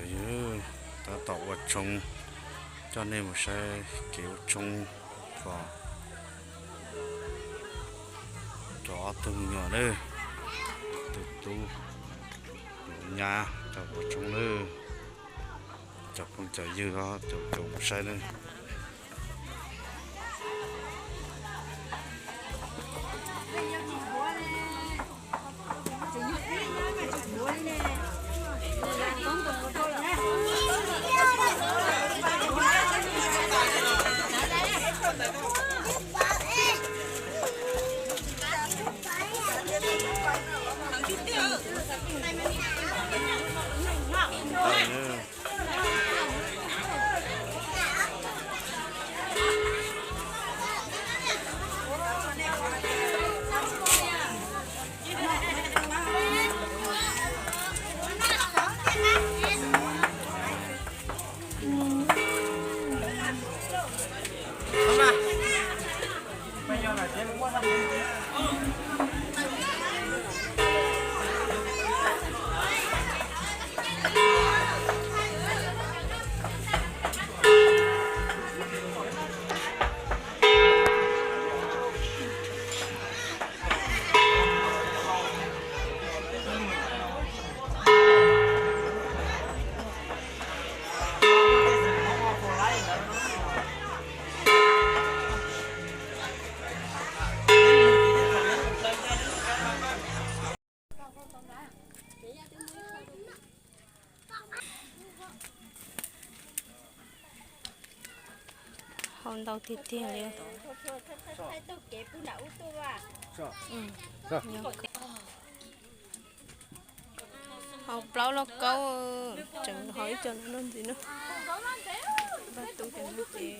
Yog tab tom ua tshoob, coj nej mus saib kev ua tshoob kom cov ob tug me nyuam na, tus tub tus nyab cov ua tshoob na, cov phooj cov ywg os, cov caum mus saib na. Hau ntau tiag tiag li. Hau plaub lauj kaub, tseem hau ib co no ntxiv na. Vaj tub cov no ces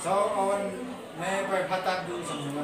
Sau ua neb pais phab tab dub xwb.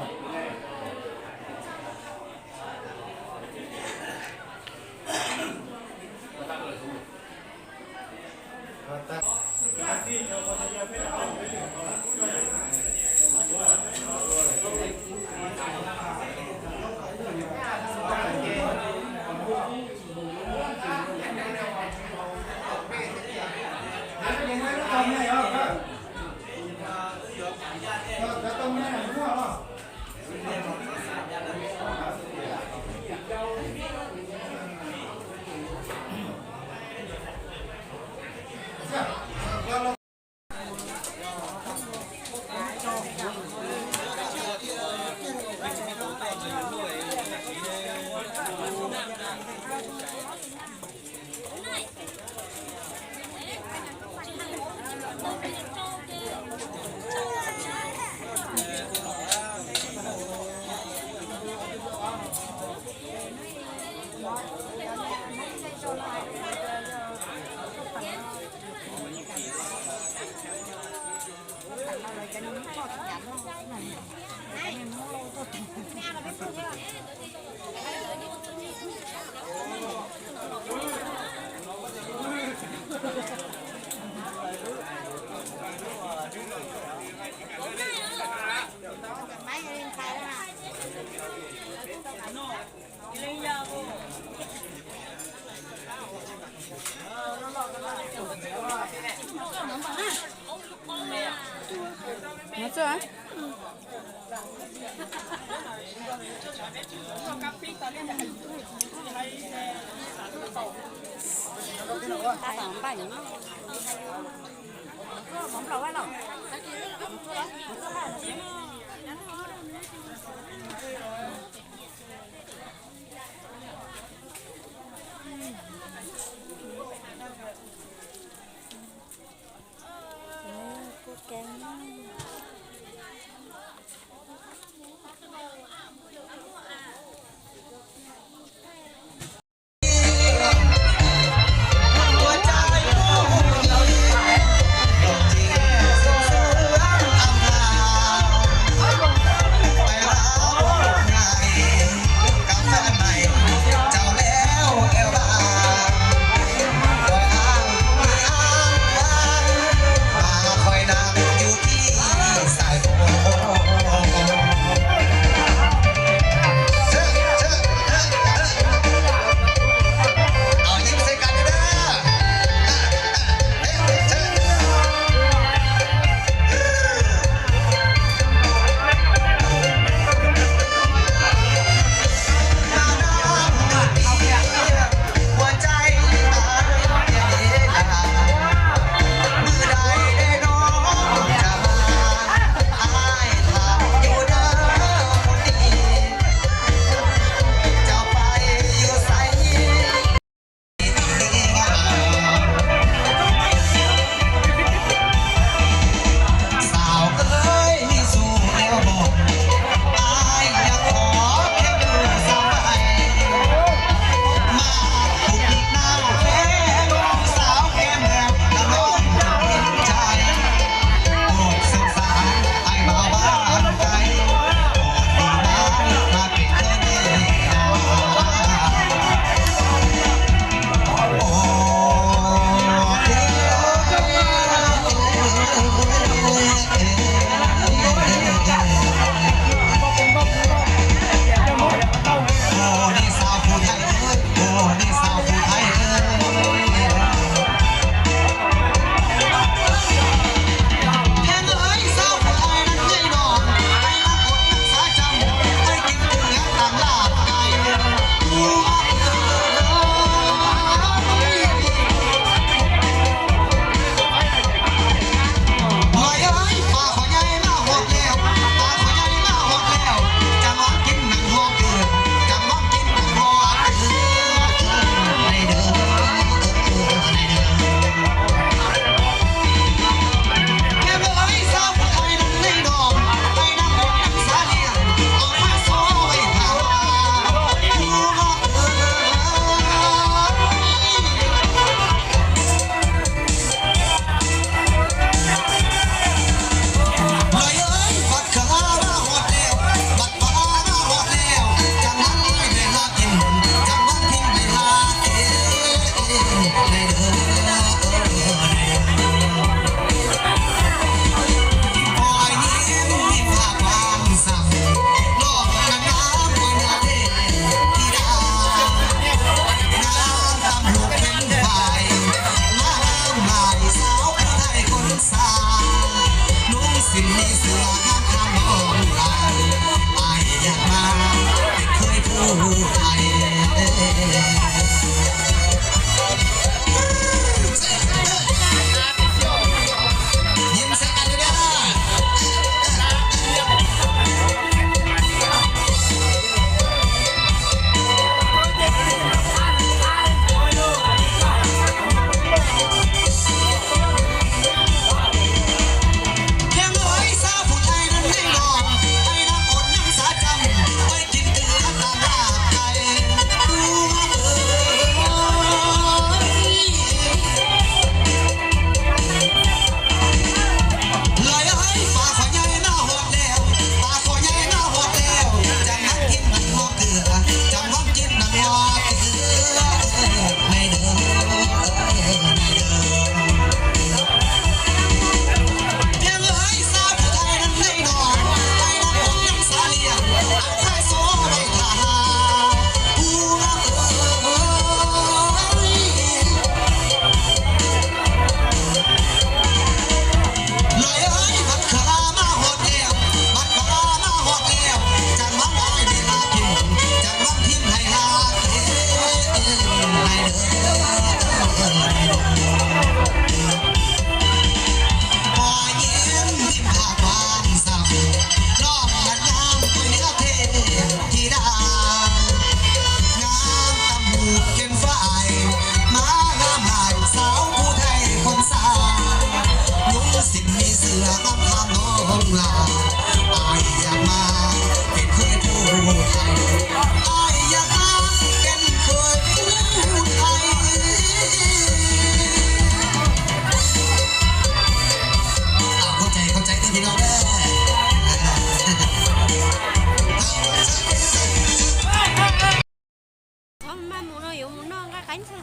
Kuj keeb.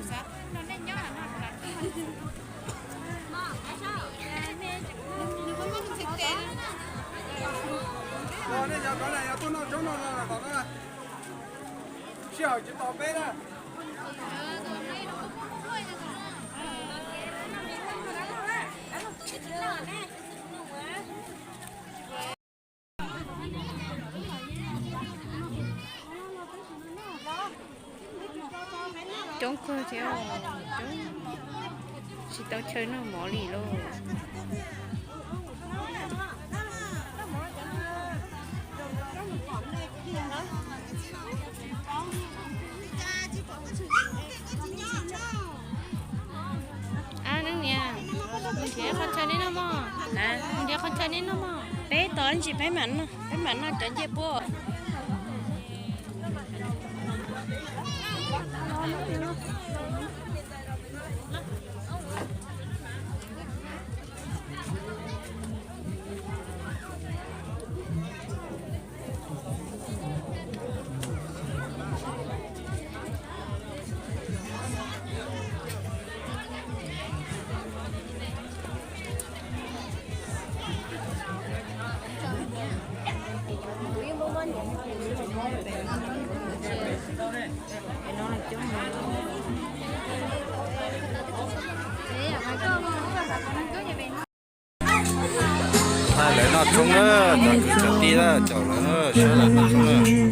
Los nej cov no yog tuaj noj tsob no no tom no, sij hawm tsis tos peb na. Coob kawg thiab, coob, tsis tau chaw noj mov li lauj. Ab, leej niam, mus nrhiav qhov chaw neb noj mog. Mus nrhiav qhov chaw neb noj mog. Peb tos ntsis peb mam noj, peb mam noj cov ncej puab. Lawv noj tshoob na, cov kwv cov tij na, caum lawv na, sawv daws noj tshoob na.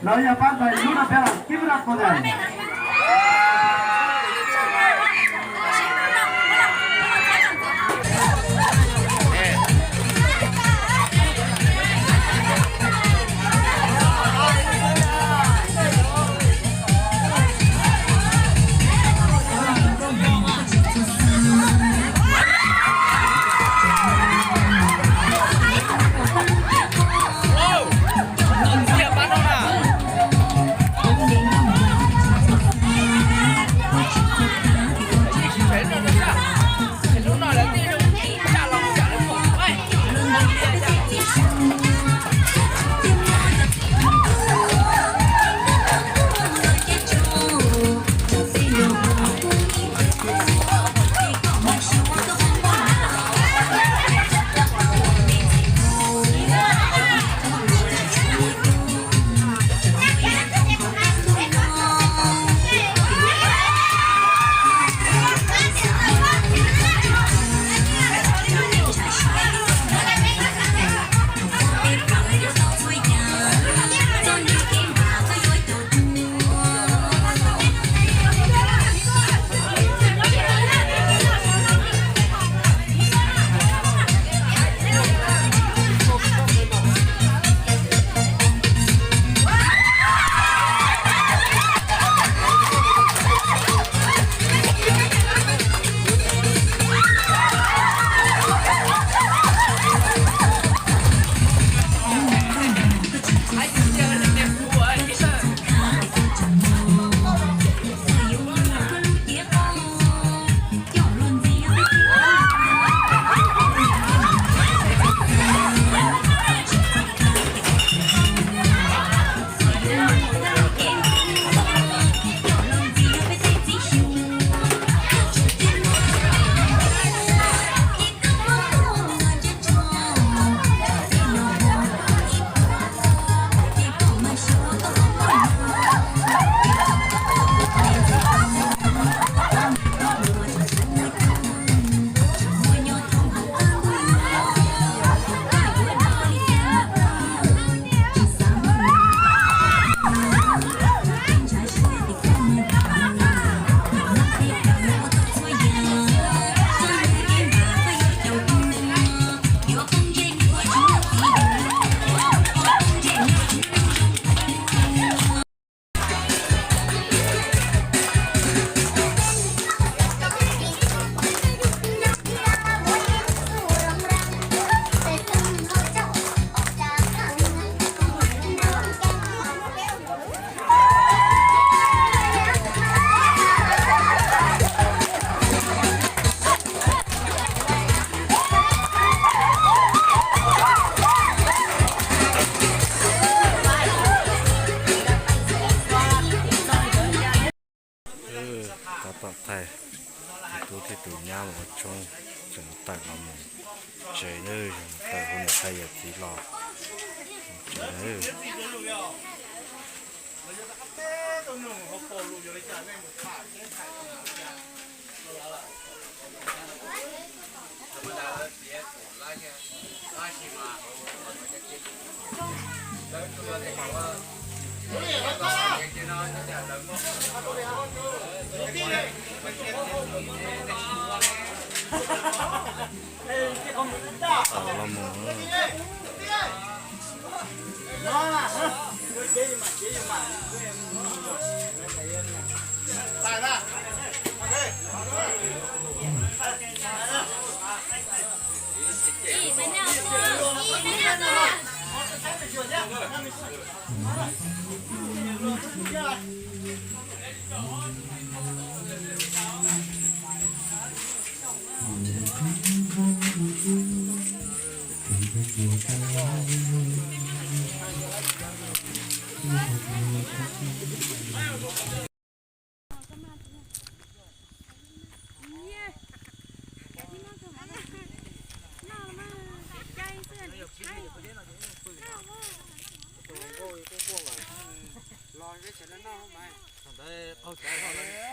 Lawv yog pab ntawm lub no peb, give it up for them. Tus nyab mus ua tshoob tseem tawm los mus tsev, tawm hu niam tais yawm txiv los tsev.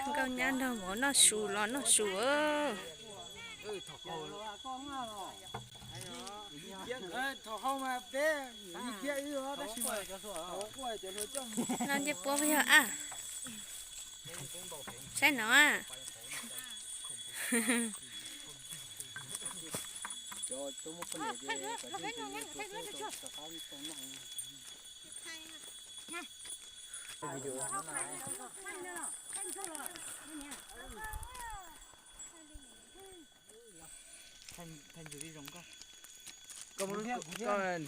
Nkauj nyab nrog mov noj su los noj su. Noj ncej puab yog a. Saib no a.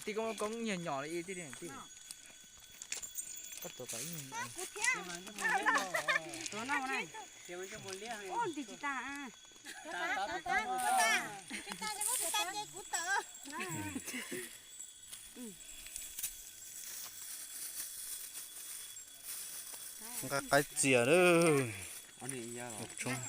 Tij, koj muab koob nyuag nyom li ib tij, tij. Koj tuav kom ib nyuag nyom. Nqa qaib txias lawm. Tshoob.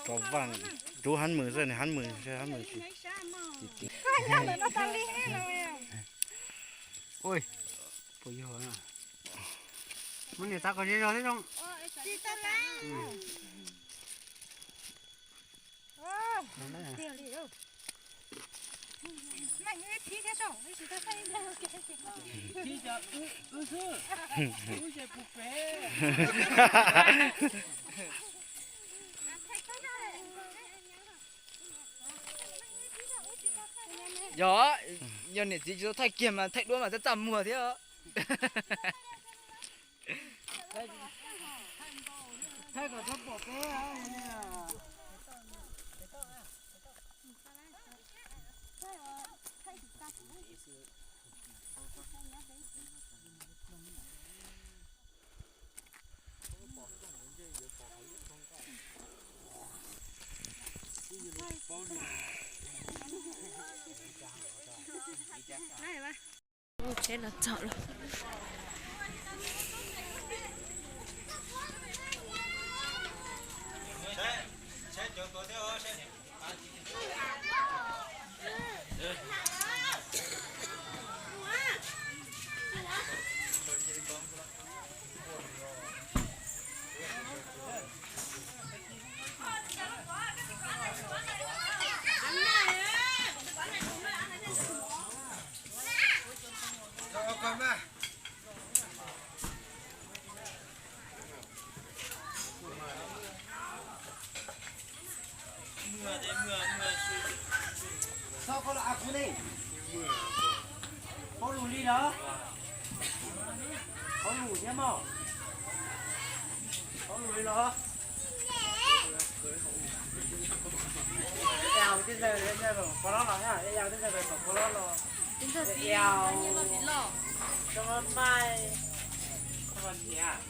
Rov vaaj, rov vaaj, rub hab mws xwb, nws hab mws, hab mws. Puas yog, muab niam tais kom zej zog thiab zoo. Yog, yog niam txiv tsis tau thaij kiag mas thaij duab mas txaj txaj muag thiab. Tsheb los txog lawm. Txhob koj los a kuv ne. Paub lus li los? Paub lus thiab mog. Paub lus li los? Ej yau, tej zaum pov lob los thiab, ej yau, tej zaum pov lob los. Ej yau, koj maj maj, koj maj nyiam.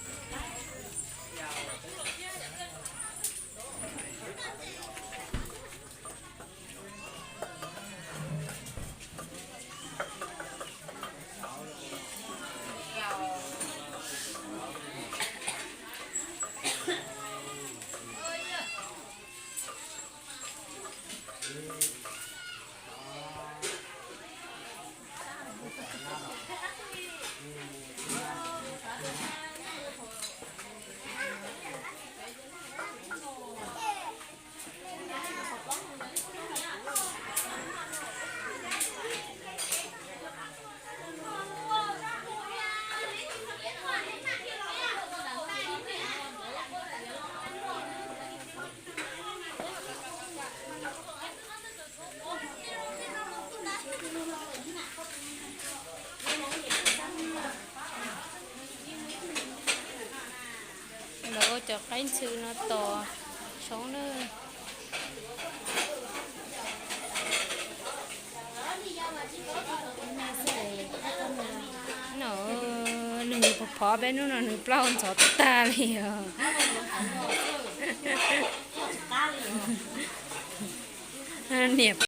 Lawv ua cov qaib ntxhw no tos tshoob na. No, nws phov peb hnub no nws plaub ntxhov tag li os. Niam